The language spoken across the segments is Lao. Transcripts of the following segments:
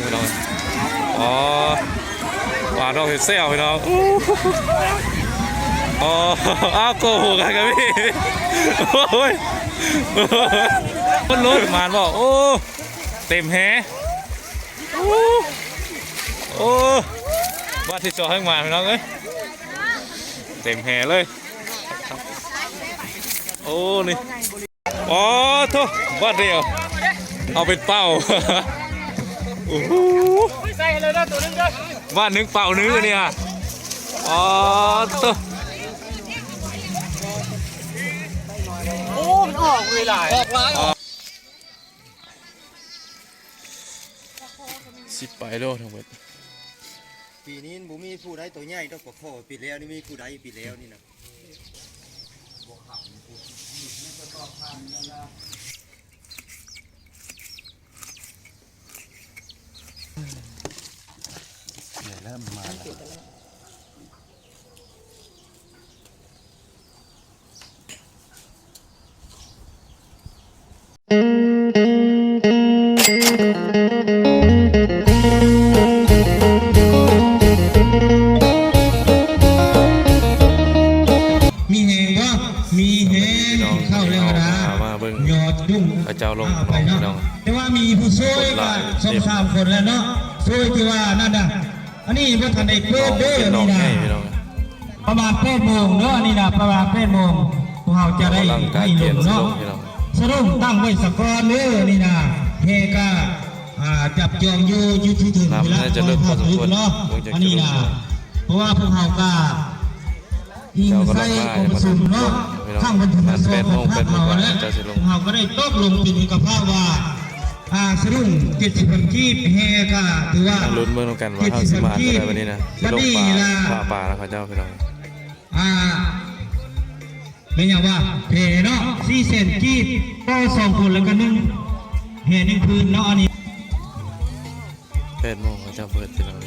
ພີ່ນ້ອງ. ອໍ ປາດອກເຫັດແຊວພີ່ນ້ອງ. ອໍ ອ້າວ ໂກຫກກັນກໍມີ. ໂອ້ຍ ຄົນລົດມານບໍ່? ໂອ້ ເຕັມແຮ. ໂອ້ ໂອ້ ບາດທີສອງແຮງມານພີ່ນ້ອງເອີຍ ເຕັມແຮເລີຍ. ໂອ້ ນີ້ ອໍໂທ້ ບາດດຽວ ເອົາເປັນເປົ້າ. ໂອ້ໂຫ ບາດໜຶ່ງເປົ້າໜຶ່ງອັນນີ້. ອໍໂທ້ ໂອ້ ມັນອອກເລີຍຫຼາຍ ອອກຫຼາຍ. ສິບປາຍໂລທັງເບິດ. ປີນີ້ບໍ່ມີຜູ້ໃດໂຕໃຫຍ່ດອກ ປາຄໍ ປີແລ້ວນີ້ມີຜູ້ໃດ ປີແລ້ວນີ້ນະ. ເລີ່ມມາແລ້ວ. ມີແຮງບໍ່? ມີແຮງ ກິນເຂົ້າແລ້ວນະ ມາເບິ່ງ ຍອດດຸ້ງ ເຂົາເຈົ້າລົງ ພີ່ນ້ອງ. ແຕ່ວ່າມີຜູ້ຊ່ວຍກໍສອງສາມຄົນແລ້ວເນາະ ຊ່ວຍທີ່ວ່ານັ້ນນະ. ອັນນີ້ບໍ່ທັນໄດ້ເປີດເດີ ນີ້ນະ ປະມານແປດໂມງເນາະ ອັນນີ້ນະ ປະມານແປດໂມງ ພວກເຮົາຈະໄດ້ໄດ້ລົງເນາະ ສະດຸ້ງຕັ້ງໄວ້ສາກ່ອນເດີ ນີ້ນະ. ແຮກະ ອ່າ ຈັບຈອງຢູ່ ຢູ່ທີ່ເທິງນີ້ລະ ເນາະ. ອັນນີ້ນະ ເພາະວ່າພວກເຮົາກະ ອີງໃສ່ກອງປະຊຸມເນາະ ຄັ້ງວັນທີສອງຂອງພັກເຮົາຫັ້ນແຫຼະ ເຮົາກໍໄດ້ຕົກລົງເປັນເອກະພາບວ່າ ອ່າ ສະດຸ້ງເຈັດສິບພັນກີບ ແຮກະຖືວ່າລຸ້ນເບິ່ງນຳກັນວ່າເຮົາຊິມາເທົ່າໃດບັດນີ້ນະ ຊິລົງປາ ປາ ປານຳເຂົາເຈົ້າ ພີ່ນ້ອງ. ອ່າ ແມ່ນຫຍັງວະ ແພເນາະ ສີ່ແສນກີບຕໍ່ສອງຄົນ ແລ້ວກໍໜຶ່ງ ແພໜຶ່ງພື້ນເນາະ ອັນນີ້ ແປດໂມງເຂົາເຈົ້າເປີດ ພີ່ນ້ອງ.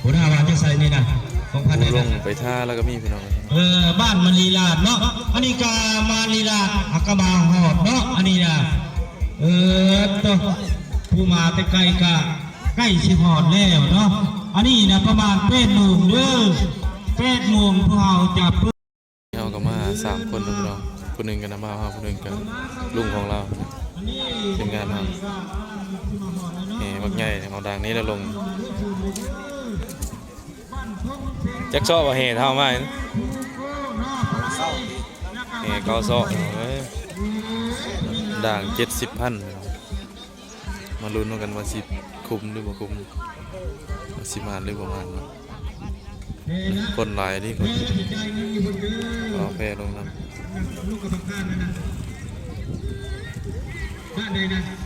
ຫົວໜ້າວ່າຈະໃສ່ນີ້ນະ ຂອງພັນໃດນະ ລົງໄປທ່າແລ້ວກໍມີ ພີ່ນ້ອງ. ເອີ ບ້ານມະລີລາດເນາະ ອັນນີ້ກະມາລີລາດ ຫາກະມາຮອດເນາະ ອັນນີ້ນະ. ເອີ ໂຕ ຜູ້ມາແຕ່ໄກກະໃກ້ຊິຮອດແລ້ວເນາະ ອັນນີ້ນະ ປະມານແປດໂມງເດີ ແປດໂມງພວກເຮົາຈະ ເຮົາກໍມາສາມຄົນເນາະ ພີ່ນ້ອງ ຜູ້ໜຶ່ງກໍນ້າບ່າວເຮົາ ຜູ້ໜຶ່ງກໍລຸງຂອງລາວ ທີມງານເຮົາ. ແຫ່ບັກໃຫຍ່ເອົາດາງນີ້ແລ້ວລົງ ຈັກຊອກວ່າແຫ່ເທົ່າມາ ແຫ່ເກົ້າຊອກ ເອີ ດາງເຈັດສິບພັນ. ມາລຸ້ນນຳກັນວ່າຊິຄຸ້ມຫຼືບໍ່ຄຸ້ມ ວ່າຊິໝານຫຼືບໍ່ໝານເນາະ. ຄົນຫຼາຍເດ້ ຄົນເອົາແພລົງນຳ.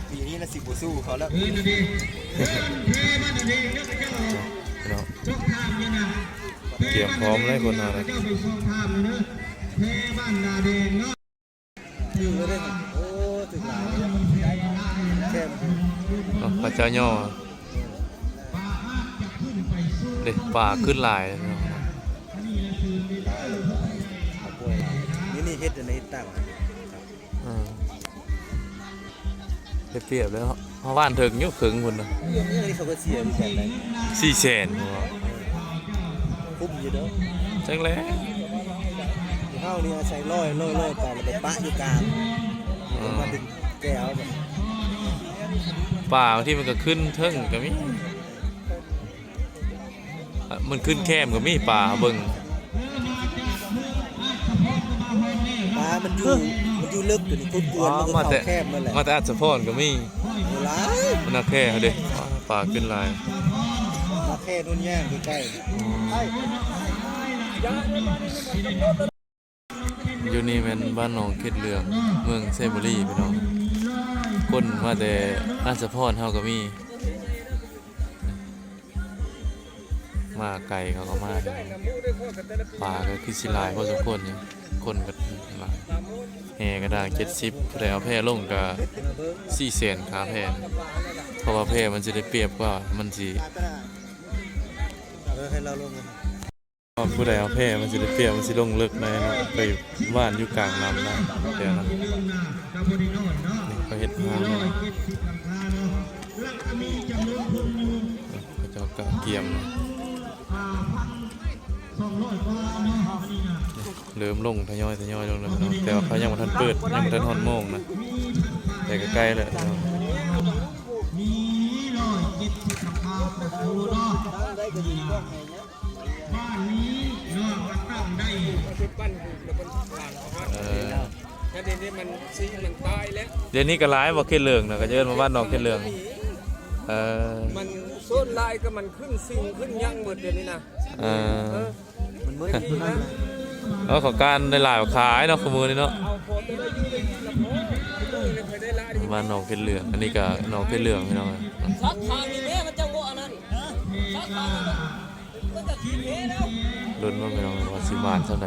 ປີນີ້ລະຊິບໍ່ສູ້ເຂົາແລ້ວ ເນາະ. ກຽມພ້ອມເລີຍຄົນເຮົານະ. ເອົາ ເຂົາເຈົ້າຍໍເດ້ ປາຂຶ້ນຫຼາຍ. ນີ້ ນີ້ເຮັດອັນໃດ ເຮັດຕັ້ງ ເອີ ໄດ້ປຽບແລ້ວເນາະ ເຮົາຫວ່ານເຖິງຢູ່ເຄິ່ງພຸ້ນນະ. ເລື່ອງນີ້ເຂົາກໍເສຍຄືກັນໄດ໋ ສີ່ແສນ ຄຸ້ມຢູ່ເດີ. ຈັ່ງແຫຼະ ເຮົານີ້ອາໄສລອຍໆໆໄປ ແລ້ວໄປປະຢູ່ກາງ ເອີ ມາດຶງແກ່ເອົາ. ປາບາງທີມັນກໍຂຶ້ນເທິງກໍມີ ມັນຂຶ້ນແຄມກໍມີ ປາເບິ່ງ ປາມັນຢູ່ ມັນຢູ່ເລິກ ຕົວນີ້ກົກວນ ອໍ ມັນກໍເຂົ້າແຄມນັ້ນແຫຼະ. ມາແຕ່ອັດສະພອນກໍມີ ຫຼາຍ ມັນໜັກແຄເດ້. ປາຂຶ້ນຫຼາຍ ໜັກແຄໂນນຍາງໃກ້ໆ. ຢູ່ນີ້ແມ່ນບ້ານໜອງເຂດເຫຼືອງ ເມືອງໄຊບູລີ ພີ່ນ້ອງ. ຄົນມາແຕ່ອັດສະພອນເຮົາກໍມີ ມາໄກເຂົາກໍມາ. ປາກໍຄືຊິຫຼາຍພໍສົມຄວນຢູ່ ຄົນກໍຫຼາຍ. ແຫ່ກະດາງເຈັດສິບ ຜູ້ໃດເອົາແພລົງກໍສີ່ແສນຄ່າແພ ເພາະວ່າແພມັນຊິໄດ້ປຽບກວ່າ ມັນຊິ ເອີ ໃຫ້ລາວລົງ ຜູ້ໃດເອົາແພມັນຊິໄດ້ປຽບ ມັນຊິລົງເລິກແນ່ເນາະ. ໄປຫວ່ານຢູ່ກາງນ້ຳນະ ແພນະ. ນີ້ເຂົາເຮັດທາງ ນີ້ ເຂົາເຈົ້າກະກຽມ ເລີ່ມລົງທະຍອຍໆລົງແລ້ວເນາະ ແຕ່ວ່າເຂົາຍັງບໍ່ທັນເປີດ ຍັງບໍ່ທັນຮອດໂມງນະ ແຕ່ກະໃກ້ແລ້ວເນາະ. ເອີ ແຕ່ດຽວນີ້ມັນສີມັນຕາຍແລ້ວ ດຽວນີ້ກະຫຼາຍບໍ່ ເຂດເຫຼືອງນະ ກະຈະເອີ້ນວ່າບ້ານໜອງເຂດເຫຼືອງ. ເອີ ມັນສ່ວນຫຼາຍກະມັນຂຶ້ນສິງຂຶ້ນຫຍັງໝົດດຽວນີ້ນະ. ເອີ ເອີ ມັນໝົດ ແຕ່ກີ້ນະ ເອີ ເຂົາການໄດ້ຫຼາຍຂາຍເນາະ ຄູ່ມື້ນີ້ເນາະ. ບ້ານໜອງເຂດເຫຼືອງ ອັນນີ້ກະໜອງເຂດເຫຼືອງພີ່ນ້ອງ. ສັກຂານີ້ແມ່ ມັນຈະບໍ່ອັນນັ້ນ ສັກຂານີ້ມັນ ມັນຈະກິນແຮງແລ້ວ. ລຸ້ນເບິ່ງພີ່ນ້ອງວ່າຊິໝານສ່ຳໃດ.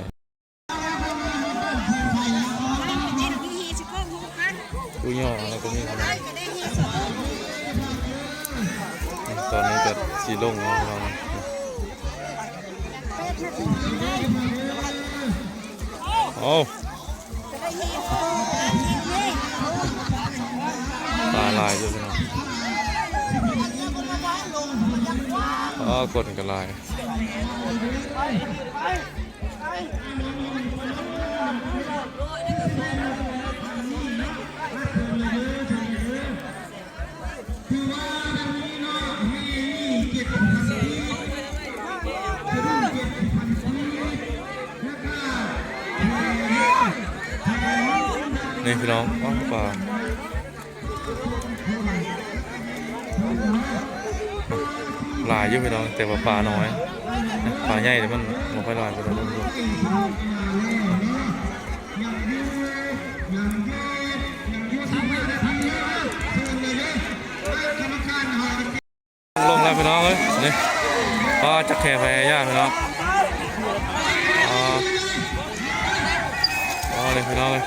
ຕູ້ຍໍ່ແລ້ວກະມີ ຕອນນີ້ກະຊິລົງແລ້ວພີ່ນ້ອງ. ໂອ້ ປາຫຼາຍຢູ່ພີ່ນ້ອງ. ອໍ ຄົນກະຫຼາຍ. ນີ້ພີ່ນ້ອງ ປາ ປາຫຼາຍຢູ່ພີ່ນ້ອງ ແຕ່ວ່າປານ້ອຍ ປາໃຫຍ່ນີ້ມັນບໍ່ຄ່ອຍຫຼາຍປານໃດ. ລົງແລ້ວພີ່ນ້ອງເອີຍ ນີ້ ປາຈັກແຄ່ໄຟຍາພີ່ນ້ອງ. ອໍ ອໍ ນີ້ພີ່ນ້ອງເອີຍ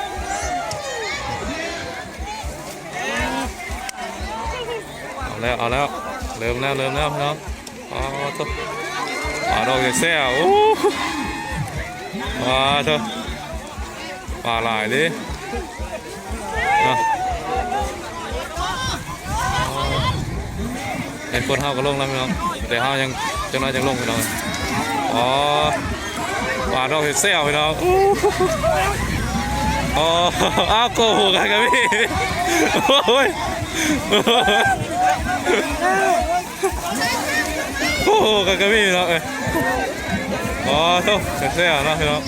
ເອົາແລ້ວ ເອົາແລ້ວ ເລີ່ມແລ້ວ ເລີ່ມແລ້ວພີ່ນ້ອງ. ອໍ ໂທ້ ປາດອກແຊວໆ ໂອ້ ປາໂທ້ ປາຫຼາຍເດ້. ເນາະ ເຫັນຄົນເຮົາກະລົງແລ້ວພີ່ນ້ອງ ແຕ່ເຮົາຍັງ ຈັກໜ້ອຍຈັ່ງລົງພີ່ນ້ອງ. ອໍ ປາດອກແຊວໆພີ່ນ້ອງ. ອໍ ອ້າວ ໂກໂຫກັນກະມີ ໂອ້ຍ ໂກໂຫກັນກະມີພີ່ນ້ອງເອີຍ. ອໍ ໂທ້ ແຊວໆເນາະພີ່ນ້ອງ.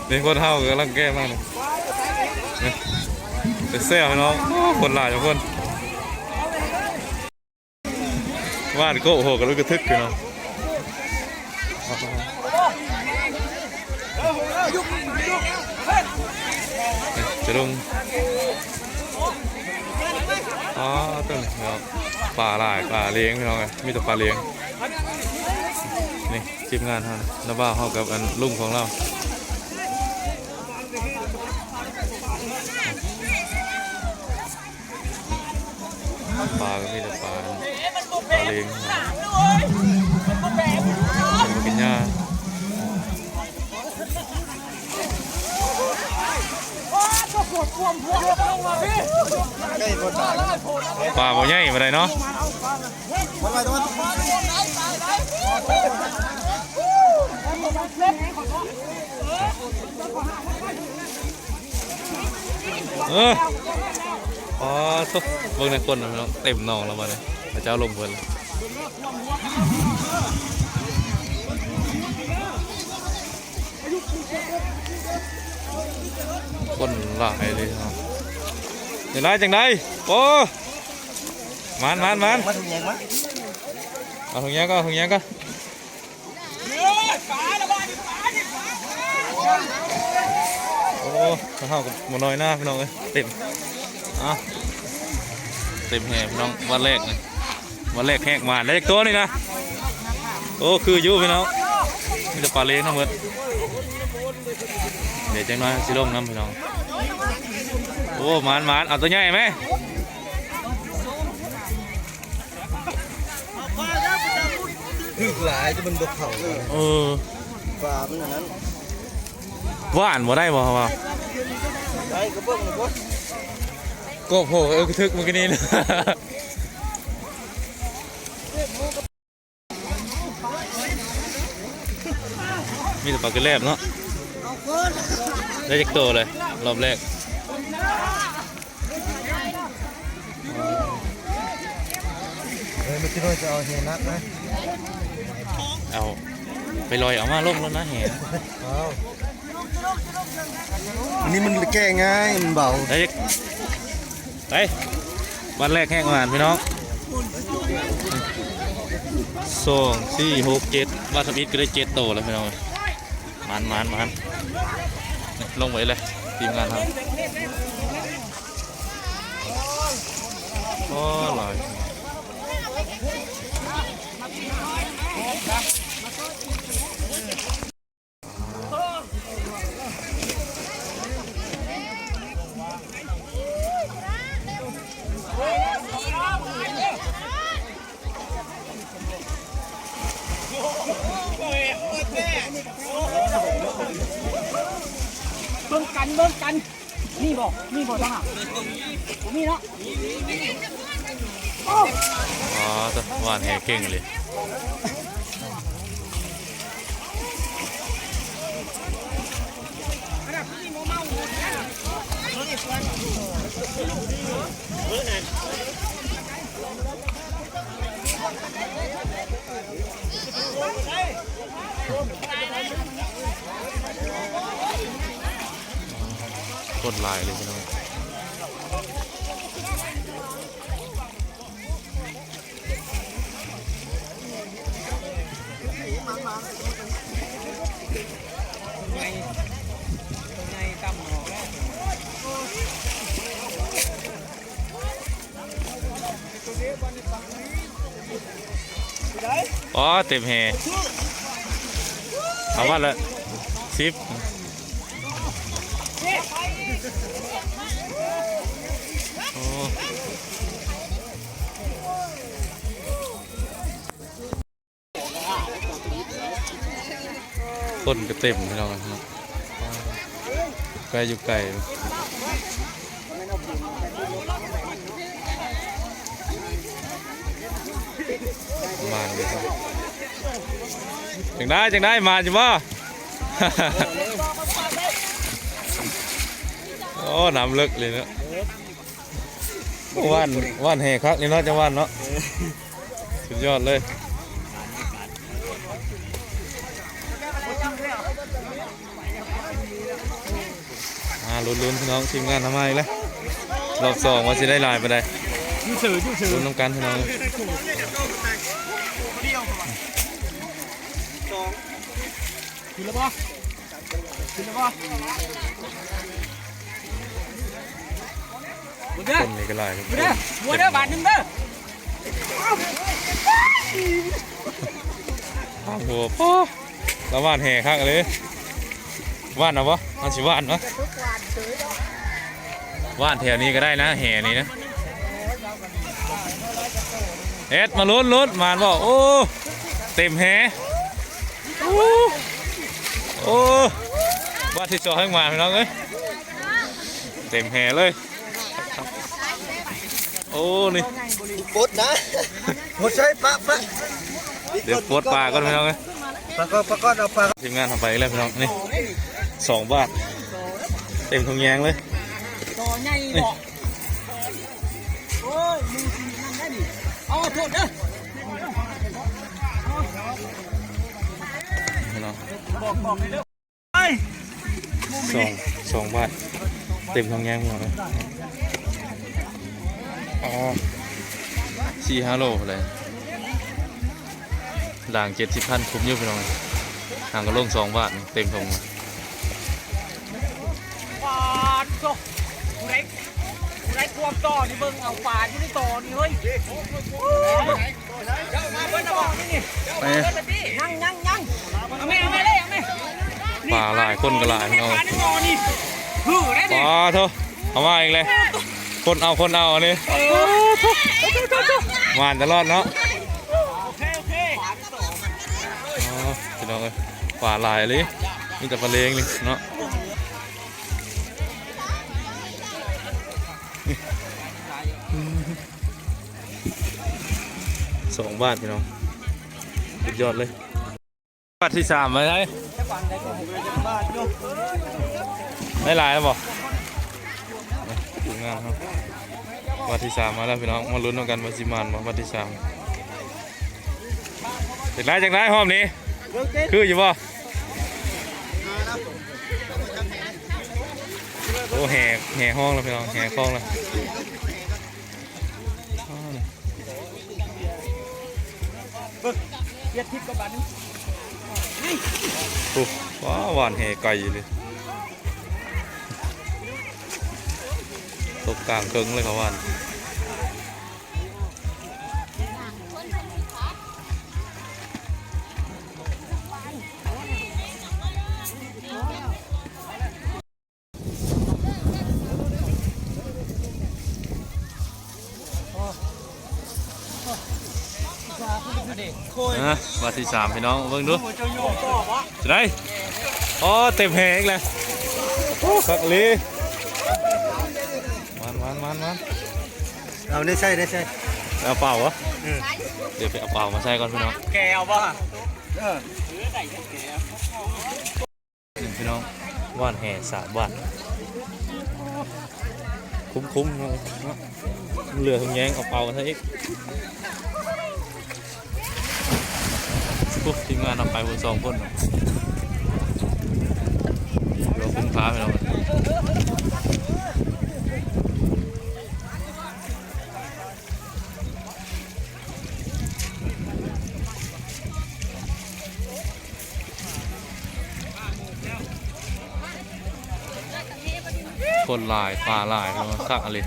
ນີ້ຄົນເຮົາກຳລັງແກ້ມານີ້ ແຊວໆພີ່ນ້ອງ. ໂອ້ ຄົນຫຼາຍທຸກຄົນ ຫວານໂກະໂຫກະລຶກກະທຶກພີ່ນ້ອງ. ຈະລົງ ອໍ ໂຕນີ້ເນາະ ປາຫຼາຍ ປາລຽງພີ່ນ້ອງເອີຍ ມີແຕ່ປາລຽງ. ນີ້ ທີມງານເຮົາ ນ້າບ່າວເຮົາກັບອັນລຸງຂອງລາວ ປາກະມີແຕ່ປາ ປາເລງ ເປັນຫຍ້າ. ປາບໍ່ໃຫຍ່ປານໃດເນາະ. ເອີ ອໍ ໂທ້ ເບິ່ງແດ່ຄົນນະພີ່ນ້ອງ ເຕັມໜອງແລ້ວບາດນີ້ ເຂົາເຈົ້າລົງເພິ່ນ ຄົນຫຼາຍເລີຍເນາະ. ຈັ່ງໃດ ຈັ່ງໃດ ໂອ້ ມານ ມານ ມານ ມາ ເອົາຖົງຍາງກ່ອນ ເອົາຖົງຍາງກ່ອນ. ໂອ້ ເຮົາກະບໍ່ນ້ອຍໜ້າພີ່ນ້ອງເອີຍ ເຕັມ ອ່າ ເຕັມແຫ່ພີ່ນ້ອງ. ວັນແລກນະ ວັນແລກແຮກມາໄດ້ຈັກໂຕນີ້ນະ. ໂອ້ ຄືຢູ່ພີ່ນ້ອງ ມີແຕ່ປາເລງທັງໝົດ. ດຽວຈັກໜ້ອຍຊິລົງນຳພີ່ນ້ອງ. ໂອ້ ມານໆ ເອົາໂຕໃຫຍ່ແມ. ຖືກຫຼາຍຈະມັນບໍ່ເຂົ້າ. ເອີ ປາມັນອັນນັ້ນ ຫວ່ານບໍ່ໄດ້ບໍ່ ເຮົາວ່າ ໄດ້ກະເບິ່ງກ່ອນ. ໂກໂປ ເອີ ຄືຖືກມື້ກີ້ນີ້ ມີແຕ່ປາກະແລັບເນາະ. ໄດ້ຈັກໂຕເລີຍ ລອບແລກ? ເອີ ມື້ກີ້ນ້ອຍຈະເອົາແຫໜັກນະ. ເອົາ ໄປລອຍເອົາມາລົງແລ້ວນະແຫ. ເອົາ ອັນນີ້ມັນແກ່ງ່າຍ ມັນເບົາ. ໄດ້ ໄປ ບາດແລກແຮງໝານພີ່ນ້ອງ. ສອງ ສີ່ ຫົກ ເຈັດ ບາດທຳອິດກໍໄດ້ເຈັດໂຕແລ້ວພີ່ນ້ອງ. ໝານ ໝານ ໝານ ນີ້ ລົງໄປເລີຍ ທີມງານເຮົາ. ໂອ້ ຫຼາຍ. ເບິ່ງກັນ ເບິ່ງກັນ. ມີບໍ່ ມີບໍ່ທາງນັ້ນ? ບໍ່ມີເນາະ. ອໍ ຫວ່ານແຫເກັ່ງອີ່ຫຼີ. ຄົນຫຼາຍເລີຍພີ່ນ້ອງ. ອໍ ເຕັມແຫ ເອົາວັດລະສິບ. ໂອ້ ຄົນກໍເຕັມພີ່ນ້ອງເນາະ ໃກ້ຢູ່ໄກ ປະມານນີ້. ຈັ່ງໃດ ຈັ່ງໃດ ມານຢູ່ບໍ່? ໂອ້ ນ້ຳເລິກເລີຍເນາະ. ຫວ່ານ ຫວ່ານແຫຄັກນີ້ເນາະ ເຈົ້າຫວ່ານເນາະ. ເອີ ສຸດຍອດເລີຍ. ອ່າ ລຸ້ນໆ ພີ່ນ້ອງ ທີມງານເຮົາມາອີກແລ້ວ ລອບສອງ ວ່າຊິໄດ້ຫຼາຍປານໃດ. ຢູ່ເສີ ຢູ່ເສີ ລຸ້ນນຳກັນພີ່ນ້ອງ. ສອງ ຂຶ້ນແລ້ວບໍ່? ຂຶ້ນແລ້ວບໍ່? ຄົນນີ້ກໍຫຼາຍ ເດີ ຫົວເດີ ບາດໜຶ່ງເດີ. ໂອ້ໂຫ ລະຫວ່ານແຫຄັກເລີຍ. ຫວ່ານເອົາບໍ່? ເຮົາຊິຫວ່ານເນາະ. ຫວ່ານແຖວນີ້ກໍໄດ້ນະ ແຫນີ້ນະ. ເຮັດ ມາລຸ້ນ ລຸ້ນ ມານບໍ່? ໂອ້ ເຕັມແຫ. ໂອ້ ໂອ້ ບາດທີສອງແຮງມາ ພີ່ນ້ອງເອີຍ ເຕັມແຫເລີຍ. ໂອ້ ນີ້ ປົດນະ ບໍ່ໃຊ່ ປະ ປະ ດຽວປົດປາກ່ອນ ພີ່ນ້ອງເອີຍ. ປາກ່ອນ ປາກ່ອນ ເອົາປາ. ທີມງານເຮົາໄປອີກແລ້ວ ພີ່ນ້ອງ. ນີ້ ສອງບາດ ເຕັມຖົງແຍງເລີຍ. ຕໍ່ໃຫຍ່ບໍ່? ໂອ້ຍ ມືຊິນັ້ນໄດ້ນີ້ ເອົາໂທດເດີ ພີ່ນ້ອງ. ສອງ ສອງບາດ ເຕັມຖົງແຍງໝົດເລີຍ. ອໍ ສີ່ຫ້າໂລພຸ້ນແຫຼະ. ດ່າງເຈັດສິບພັນ ຄຸ້ມຢູ່ ພີ່ນ້ອງ. ຫາງກະໂລງສອງບາດ ເຕັມຖົງ. ປາດໂທ້ ຜູ້ໃດ ຜູ້ໃດຄວບຕໍ່ນີ້ ເບິ່ງເອົາປາຢູ່ໃນຕໍ່ນີ້ເຮີ້ຍ. ໄປ ຍັງ ຍັງ ຍັງ ເອົາແມ່ ເອົາແມ່ເລີຍ ເອົາແມ່. ປາຫຼາຍ ຄົນກໍຫຼາຍເນາະ. ປາໂທ້ ເອົາມາອີກແລ້ວ ຄົນເອົາ ຄົນເອົາອັນນີ້. ເອີ ຫວານຕະຫຼອດເນາະ. ໂອເຄ ໂອເຄ ອໍ ພີ່ນ້ອງເອີຍ ປາຫຼາຍອີ່ຫຼີ ມີແຕ່ປາເລງນີ້ເນາະ. ນີ້ ສອງບາດພີ່ນ້ອງ ສຸດຍອດເລີຍ. ບາດທີສາມໄປໄດ້ ໄດ້ຫຼາຍແລ້ວບໍ່? ທີມງານເຮົາ ບາດທີສາມມາແລ້ວພີ່ນ້ອງ ມາລຸ້ນນຳກັນວ່າຊິໝານບໍ່ ບາດທີສາມ. ຈັກໄດ້ ຈັກໄດ້ຮອບນີ້ ຄືຢູ່ບໍ່? ໂອ້ ແຫ່ ແຫ່ຮ້ອງແລ້ວພີ່ນ້ອງ ແຫ່ຮ້ອງແລ້ວ. ໂອ້ ວ້າ ຫວ່ານແຫໄກຢູ່ເລີຍ ຕົກກາງເຄິ່ງເລີຍເຂົາຫວ່ານ. ອ່ະ ບາດທີສາມພີ່ນ້ອງ ເບິ່ງດູ ຈະໄດ້ ອໍ ເຕັມແຫງອີກແລ້ວ ໂອ້ ຄັກອີ່ຫຼີ ໝານໆໆໆ. ເອົາ ໄດ້ໃສ່ ໄດ້ໃສ່ ເອົາເປົາຫວາ? ເອີ ດຽວໄປເອົາເປົາມາໃສ່ກ່ອນພີ່ນ້ອງ ແກເອົາບໍ່? ເອີ ນີ້ພີ່ນ້ອງ ຫວ່ານແຫສາມບາດ ຄຸ້ມໆ ເນາະ ເຫຼືອທຸງແຍງເອົາເປົາໃສ່ອີກ. ໂອ້ ທີມງານເຮົາໄປເບິດສອງຄົນເນາະ ເຫຼືອຄຸ້ມຄ່າພີ່ນ້ອງ. ຄົນຫຼາຍ ປາຫຼາຍ ຄັກອີ່ຫຼີ.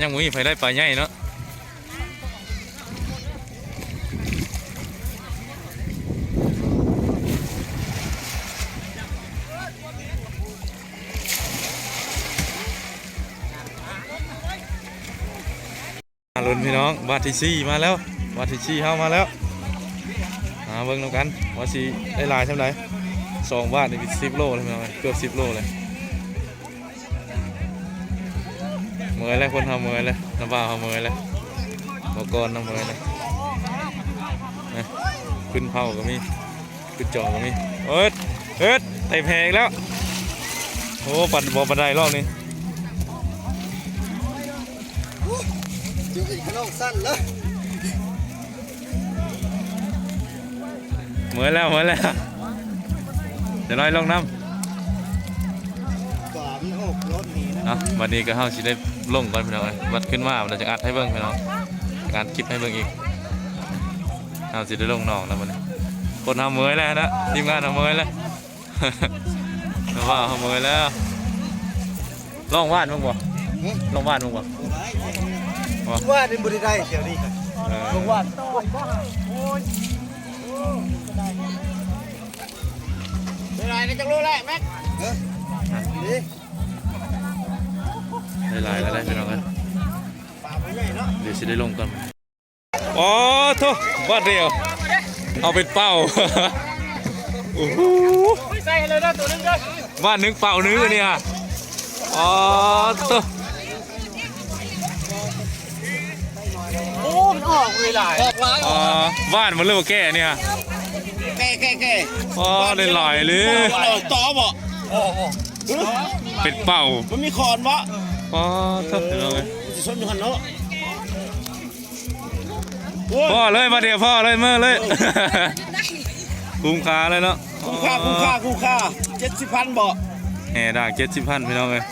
ຍັງບໍ່ມີໃຜໄດ້ປາໃຫຍ່ເນາະ. ມາລຸ້ນພີ່ນ້ອງ ບາດທີສີ່ມາແລ້ວ ບາດທີສີ່ເຮົາມາແລ້ວ ມາເບິ່ງນຳກັນວ່າຊິໄດ້ຫຼາຍສ່ຳໃດ. ສອງບາດນີ້ສິບໂລແລ້ວພີ່ນ້ອງ ເກືອບສິບໂລແລ້ວ. ເມື່ອຍແລ້ວ ຄົນເຮົາເມື່ອຍແລ້ວ ນ້າບ່າວເຮົາເມື່ອຍແລ້ວ ບໍ່ກ່ອນນຳເມື່ອຍແລ້ວ. ຂຶ້ນເຜົາກໍມີ ຂຶ້ນຈອງກໍມີ. ເອີດ ເອີດ ເຕັມແຫງອີກແລ້ວ. ໂອ້ ປັນ ບໍ່ປານໃດຮອບນີ້. ເມື່ອຍແລ້ວ ເມື່ອຍແລ້ວ ຈະນ້ອຍລົງນຳ. ເນາະ ບັດນີ້ກໍເຮົາຊິໄດ້ລົງກ່ອນພີ່ນ້ອງເອີຍ ບັດຂຶ້ນມາແລ້ວຈະອັດໃຫ້ເບິ່ງພີ່ນ້ອງ ອັດຄລິບໃຫ້ເບິ່ງອີກ. ເຮົາຊິໄດ້ລົງໜອງແລ້ວບັດນີ້ ຄົນເຮົາເມື່ອຍແລ້ວນະ ທີມງານເຮົາເມື່ອຍແລ້ວ ວ່າເຮົາເມື່ອຍແລ້ວ. ລອງຫວ່ານເບິ່ງບໍ່? ຫຶ? ລອງຫວ່ານເບິ່ງບໍ່? ບໍ່ ຫວ່ານນີ້ບໍ່ໄດ້ໄດ້ແຖວນີ້ ເອີ ລອງຫວ່ານ ໄດ້ຫຼາຍກັນຈັກໂລແລ້ວແມັກ? ຮະ? ນີ້ ໄດ້ຫຼາຍແລ້ວເດ້ພີ່ນ້ອງເອີຍ ປາບໍ່ໃຫຍ່ເນາະ ດຽວຊິໄດ້ລົງກ່ອນ. ອໍ ໂທ້ ບາດດຽວ ເອົາເປັນເປົ້າ ໂອ້ໂຫ ໃສ່ໃຫ້ເລີຍເດີ ໂຕໜຶ່ງເດີ ບາດໜຶ່ງເປົ້າໜຶ່ງອັນນີ້ຮະ. ອໍ ໂທ້ ໂອ້ ມັນອອກເລີຍຫຼາຍ ອອກຫຼາຍ ອໍ ຫວ່ານບໍ່ ຫຼືວ່າແກ່ອັນນີ້ຮະ? ແກ່ ແກ່ ແກ່ ອໍ ໄດ້ຫຼາຍເລີຍ ຕໍ່ບໍ່? ເປັນເປົ້າ ມັນມີຂອນບໍ່? ອໍ ໂທ້ ເອີ ຊິຊົນຢູ່ຫັ້ນເນາະ. ພໍ້ເລີຍ ບາດດຽວພໍ້ເລີຍ ເມືອເລີຍ ຄຸ້ມຄ່າເລີຍເນາະ ຄຸ້ມຄ່າ ຄຸ້ມຄ່າ ຄຸ້ມຄ່າ ເຈັດສິບພັນບໍ່? ແຫ່ດ່າງເຈັດສິບພັນພີ່ນ້ອງເອີຍ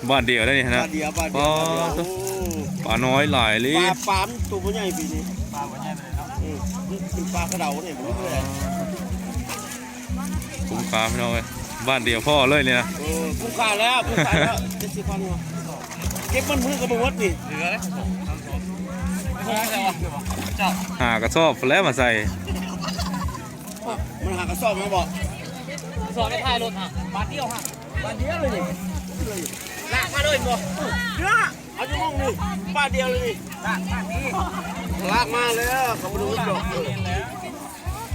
ບາດດຽວໄດ້ນີ້ນະ ບາດດຽວ ບາດດຽວ ອໍ ບາດດຽວ ໂອ້ ປານ້ອຍຫຼາຍເລີຍ ປາ ປາມັນໂຕບໍ່ໃຫຍ່ປີນີ້ ປາບໍ່ໃຫຍ່ປານໃດເນາະ ເອີ ມັນເປັນປາກະເດົານີ້ ບໍ່ຮູ້ເລີຍ. ຄຸ້ມຄ່າພີ່ນ້ອງເອີຍ ບາດດຽວພໍ້ເລີຍນີ້ນະ ເອີ ຄຸ້ມຄ່າແລ້ວ ຄຸ້ມຄ່າແລ້ວ ເຈັດສິບພັນ ເກັບມັນມື້ກໍບໍ່ໝົດນີ້ ເຫຼືອແລ້ວ ເຈົ້າ ຫ້າກະສອບພຸ້ນແຫຼະມາໃສ່ ມັນຫ້າກະສອບແມ່ນບໍ່? ກະສອບໄດ້ທ້າຍລົດຫັ້ນ ບາດດຽວຫັ້ນ ບາດດຽວເລີຍນີ້ ລາກມາເລີຍບໍ່? ເນາະ ເອົາຢູ່ໝ່ອງນີ້ ບາດດຽວເລີຍນີ້ ລາກມານີ້ ລາກມາແລ້ວ ເຂົາບໍ່ໄດ້ອຸດດອກ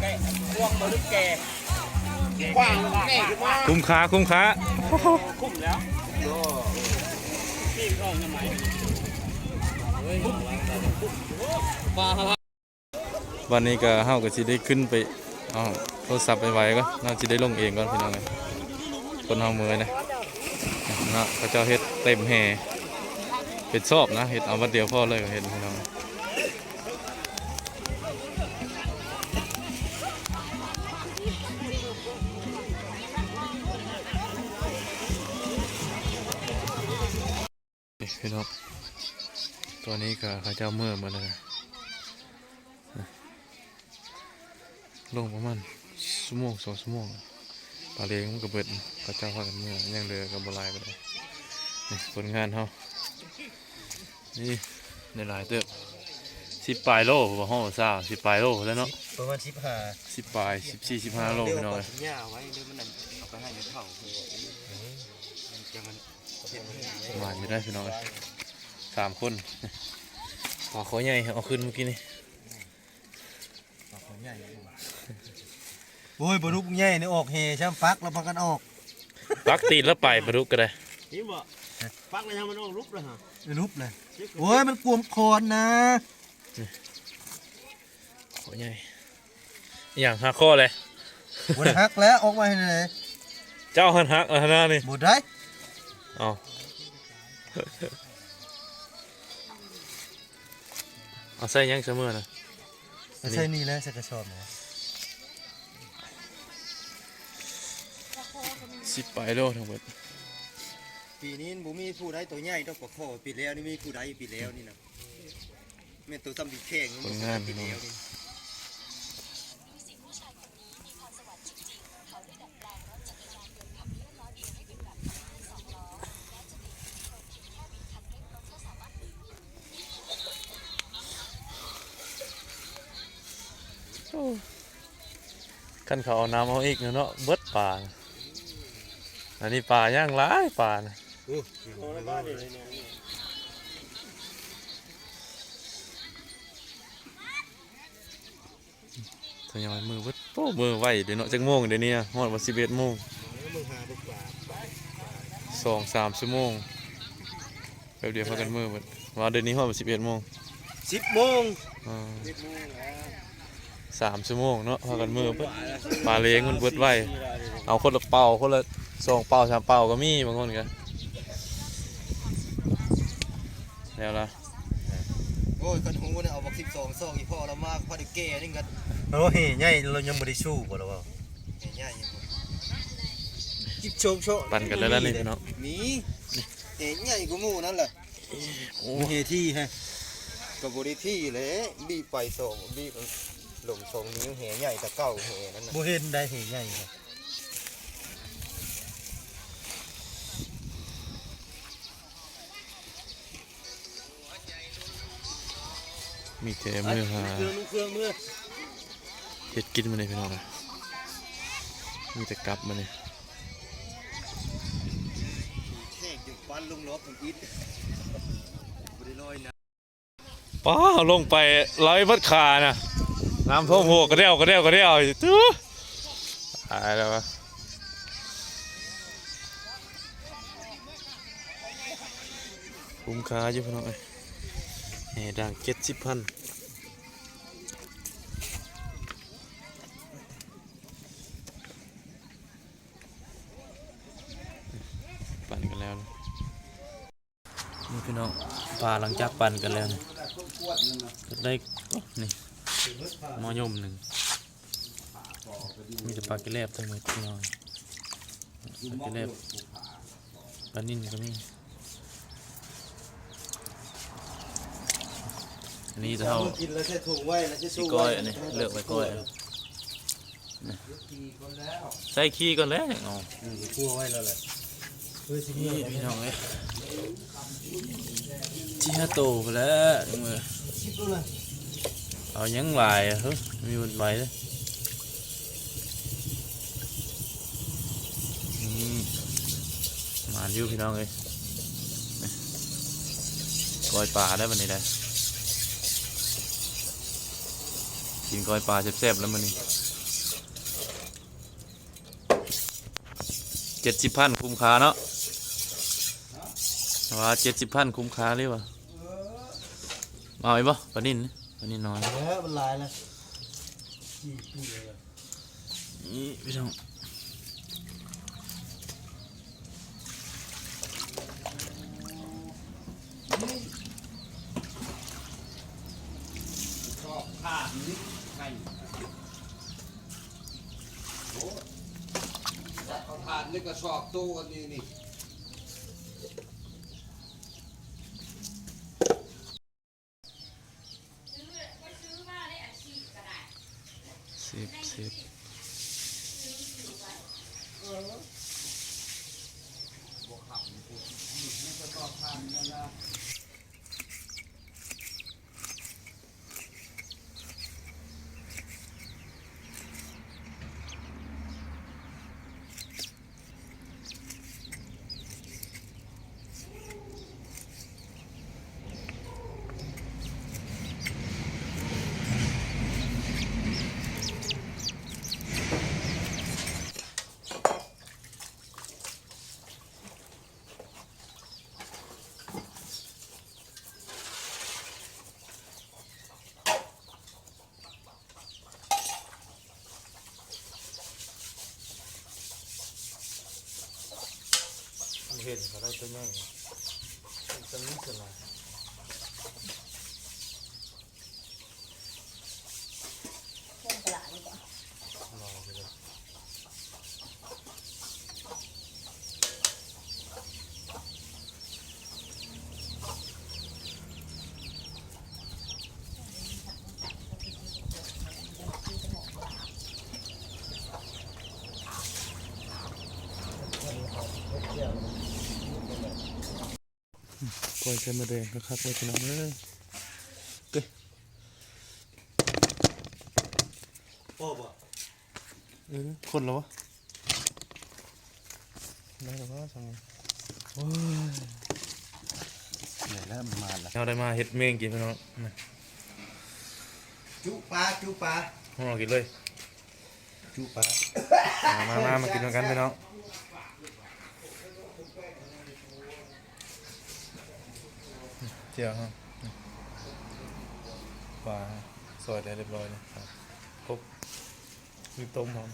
ແກະ ພວກບໍ່ໄດ້ແກະ ຄຸ້ມຄ່າ ຄຸ້ມຄ່າ. ບັດນີ້ກໍ ເຮົາກໍຊິໄດ້ຂຶ້ນໄປເອົາໂທລະສັບໄປໄວ້ກ່ອນເນາະ ຊິໄດ້ລົງເອງກ່ອນພີ່ນ້ອງເອີຍ. ຄົນເຮົາເມື່ອຍເດ້ເນາະ ເຂົາເຈົ້າເຮັດເຕັມແຮ່ເປັນຊອບນະ ເຮັດເອົາບັດດຽວພໍເລີຍ ເຫັນພີ່ນ້ອງ. ນີ້ພີ່ນ້ອງ ຕອນນີ້ກໍເຂົາເຈົ້າເມືອໝົດແລ້ວນະ ລົງປະມານຊົ່ວໂມງສອງຊົ່ວໂມງ ປາເລງມັນກໍເບິດ ເຂົາເຈົ້າພາກັນເມືອ ຍັງເຫຼືອກໍບໍ່ຫຼາຍປານໃດ. ນີ້ຜົນງານເຮົາ ນີ້ໄດ້ຫຼາຍເຕີບ ສິບປາຍໂລບໍ່ ຮອດຊາວ ສິບປາຍໂລແລ້ວເນາະ ປະມານສິບຫ້າ ສິບປາຍ ສິບສີ່ ສິບຫ້າໂລພີ່ນ້ອງເອີຍ. ຫຍ້າໄວ້ເດີ ມັນນັ້ນເອົາໄປໃຫ້ແມ່ເຖົ້າ ມັນຈະມັນ ປະມານນີ້ໄດ໋ພີ່ນ້ອງເອີຍ ສາມຄົນ. ປາຄໍໃຫຍ່ເອົາຂຶ້ນມື້ກີ້ນີ້ ປາຄໍໃຫຍ່. ໂອ້ຍ ປາດຸກໃຫຍ່ນີ້ອອກແຮ່ຊ້ຳ ປັກແລ້ວພາກັນອອກ ປັກຕີນແລ້ວໄປ ປາດຸກກໍໄດ້ ເຫັນບໍ່ ປັກແລ້ວຍັງມັນອອກ ຫຼຸບແລ້ວຫະ ຫຼຸບແລ້ວ. ໂອ້ຍ ມັນກວມຄອນນະ ຄໍໃຫຍ່. ອີຫຍັງ ຫັກຄໍແລ້ວ? ບໍ່ໄດ້ຫັກແລ້ວ ອອກມາເຮັດແນວໃດ? ເຈົ້າຫັ້ນຫັກແລ້ວຫັ້ນນະນີ້ ບໍ່ໄດ້. ເອົ້າ ເອົາໃສ່ຫຍັງຊະມື້ນະ? ເອົາໃສ່ນີ້ແຫຼະ ໃສ່ກະສອບນີ້ ສິບປາຍໂລທັງເບິດ. ປີນີ້ບໍ່ມີຜູ້ໃດໂຕໃຫຍ່ເທົ່າປາຄໍ ປີແລ້ວນີ້ມີຜູ້ໃດ ປີແລ້ວນີ້ນະ ແມ່ນໂຕຊ່ຳດີແຂງ ຜົນງານພີ່ນ້ອງ. ໂອ້ ຄັນເຂົາເອົານ້ຳເອົາອີກເນາະ ເບິດປານະ ອັນນີ້ປາຍັງຫຼາຍ ປານະ. ທະຍອຍມື້ເບິດ ໂອ້ ມື້ໄວເດ້ເນາະ. ຈັກໂມງດຽວນີ້? ຮອດວ່າສິບເອັດໂມງ ສອງສາມຊົ່ວໂມງ ແປັບດຽວພາກັນມື້ເບິດ. ວ່າດຽວນີ້ຮອດວ່າສິບເອັດໂມງ ສິບໂມງ ອ່າ ສາມຊົ່ວໂມງເນາະ ພາກັນມື້ເບິດ. ປາເລງມັນເບິດໄວ ເອົາຄົນລະເປົາ ຄົນລະສອງເປົາສາມເປົາກໍມີ ບາງຄົນກໍ ແລ້ວລະ. ໂອ້ຍ ຄັນຮູ້ນະ ເອົາບັກສິບສອງຊອກ ອີພໍ່ລະມາ ພໍໄດ້ແກ່ໜຶ່ງກັນ. ໂອ້ ແຮ່ໃຫຍ່ລະຍັງບໍ່ໄດ້ສູ້ບໍ່ລະເວົ້າ ແຮ່ໃຫຍ່ຍັງບໍ່ ສິບສອງຊອກ ປັ່ນກັນແລ້ວລະນີ້ພີ່ນ້ອງ. ມີແຮ່ໃຫຍ່ກວ່າໝູ່ນັ້ນລະ. ໂອ້ ແຮ່ຖີ່ແຮະ ກໍບໍ່ໄດ້ຖີ່ແຫຼະ ບີບໄປສອງ ບີບລົງສອງນິ້ວ ແຮ່ໃຫຍ່ແຕ່ເກົ່າ ແຮ່ນັ້ນນະ ບໍ່ເຫັນໄດ້ແຮ່ໃຫຍ່. ມີແຕ່ມື້ຫາເຮັດກິນມື້ນີ້ພີ່ນ້ອງ ມີແຕ່ກັບມື້ນີ້. ປ້າ ລົງໄປໄລ່ເບິດຂານະ ນ້ຳຖ້ວມຫົວກະແດວ ກະແດວ ກະແດວ ຕູ້ ຕາຍແລ້ວວະ. ຄຸ້ມຄ່າຢູ່ພີ່ນ້ອງເອີຍ ແຮ່ດັງເຈັດສິບພັນ. ປັ່ນກັນແລ້ວ ນີ້ພີ່ນ້ອງ ປາຫຼັງຈາກປັ່ນກັນແລ້ວນີ້ ກໍໄດ້ ນີ້ ໝໍ້ຍົມໜຶ່ງ ມີແຕ່ປາກະແລັບທັງໝົດພີ່ນ້ອງ ປາກະແລັບ ປານິນກໍມີ. ອັນນີ້ເຮົາ ກິນແລ້ວໃສ່ຖົງໄວ້ ແລ້ວຊິ ຊິກ້ອຍ ອັນນີ້ເລືອກໄວ້ກ້ອຍ. ໃສ່ຂີ້ກ່ອນແຫຼະ ຈັ່ງເອົາ ເອີ ໄວ້ແລ້ວແຫຼະ ເອີ ຊິມີພີ່ນ້ອງເອີຍ ສີ່ຫ້າໂຕພຸ້ນແຫຼະ ເອົາຫຍັງຫຼາຍ ເຮີ້ຍ ມີໝົດໄວເດ້. ອືມ ໝານຢູ່ພີ່ນ້ອງເອີຍ ກ້ອຍປາໄດ້ບັດນີ້ໄດ້ ກິນກ້ອຍປາແຊບໆ ແລ້ວມື້ນີ້. ເຈັດສິບພັນຄຸ້ມຄ່າເນາະ ວ່າເຈັດສິບພັນຄຸ້ມຄ່າເລີຍວ່າ. ເອົາອີກບໍ່? ປານິນ ປານິນນ້ອຍ ເອີ ມັນຫຼາຍແລ້ວ ນີ້ພີ່ນ້ອງ ຊອກຖ່ານນີ້ໃຫ້ ໂອ້ ເອົາຖ່ານໃນກະສອບໂຕອັນນີ້ນີ້. ສິບ ສິບ ເຫັນກະໄດ້ໂຕໃຫຍ່ ໂຕນີ້ສ່ວນຫຼາຍ. ກ້ອຍໄຂ່ມົດແດງຄັກໆເລີຍພີ່ນ້ອງເອີຍ ເອີຍ ພໍບໍ່? ເອີ ຄົນລະວະ ໄດ້ລະວະ ໂອ້ຍ ໄດ້ແລ້ວ ມາແລ້ວ ເຮົາໄດ້ມາເຮັດເມງກິນພີ່ນ້ອງ ຈຸປາ ຈຸປາ ເຮົາກິນເລີຍ. ຈຸປາ ມາ ມາ ມາ ມາກິນນຳກັນພີ່ນ້ອງ ແຈ່ວເຮົາ ປາຊອຍໄດ້ຮຽບຮ້ອຍແລ້ວ ຄົບ ມີຕົ້ມພ້ອມ.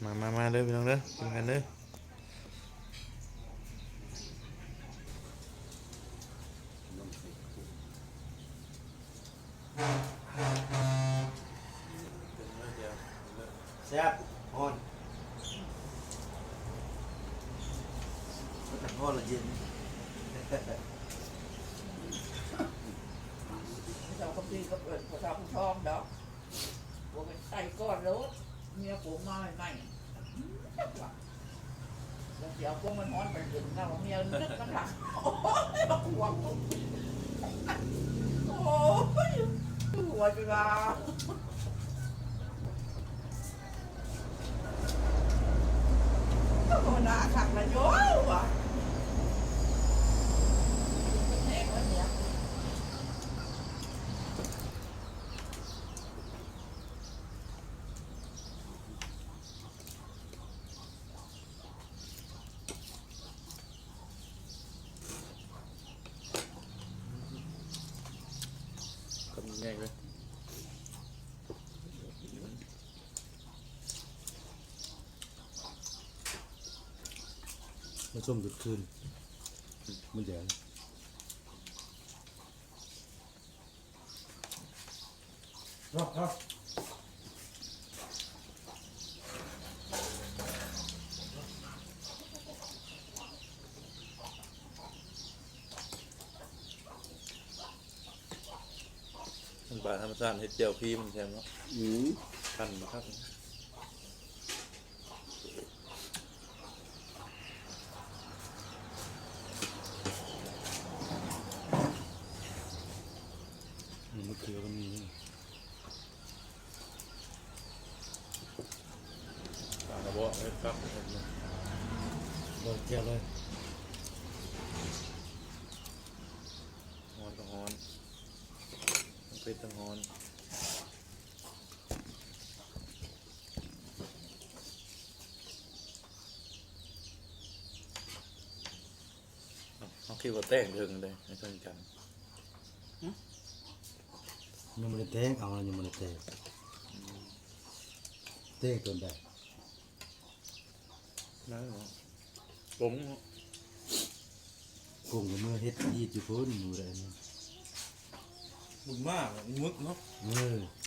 ມາ ມາ ມາເດີພີ່ນ້ອງເດີ ກິນນຳກັນເດີ ແຊບ ຮ້ອນ ຮ້ອນລະເຢັນ ເຈົ້າກໍມີກັບເອີ້ນພວກເຖົ້າຜູ້ທອງດອກ. ບໍ່ແມ່ນໄຕ່ກ່ອນໂລດ ເມຍໂກມມາໃໝ່ໆ ອື ຈັກວ່າ ແລ້ວຊິເອົາຄວາມຮ້ອນໆໄປເປັນເງົາເມຍນຶກນຳຫຼັງ ໂອ້ຍ ບັກຫວງ ໂອ້ຍ ຫົວຈົນວ່າ ໂອ້ ໜ້າຄັກລະໂຍວ່າ ແຮງລະເມຍ. ຄຳໃຫຍ່ເລີຍ ມາຊົມຈຸດຄືນ ມັນແດງ. ມັນປາທຳມະຊາດ ເຮັດແຈ່ວພີມັນແຊບເນາະ ອື ຄັນຄັກ. ອືມ ມະເຂືອກໍມີ ປາກະບອກເຮັດຄັກ ເຮັດເລີຍ ບໍ່ແຈ່ວເລີຍ ຮ້ອນກໍຮ້ອນ ທັງເຜັດທັງຮ້ອນ. ຄືວ່າແຕ່ງເຖິງເດ້ ໃຫ້ເຖິງກັນ. ຫຶ? ຍັງບໍ່ໄດ້ແຕ່ງ ເອົາ ຍັງບໍ່ໄດ້ແຕ່ງ. ແຕ່ງຕົນໃດ? ນັ້ນເນາະ ກົງເນາະ ກົງກໍເມືອເຮັດຮີດຢູ່ພຸ້ນ ມື້ໃດນີ້ ບຸນມາກ ມຶກເນາະ ເອີ.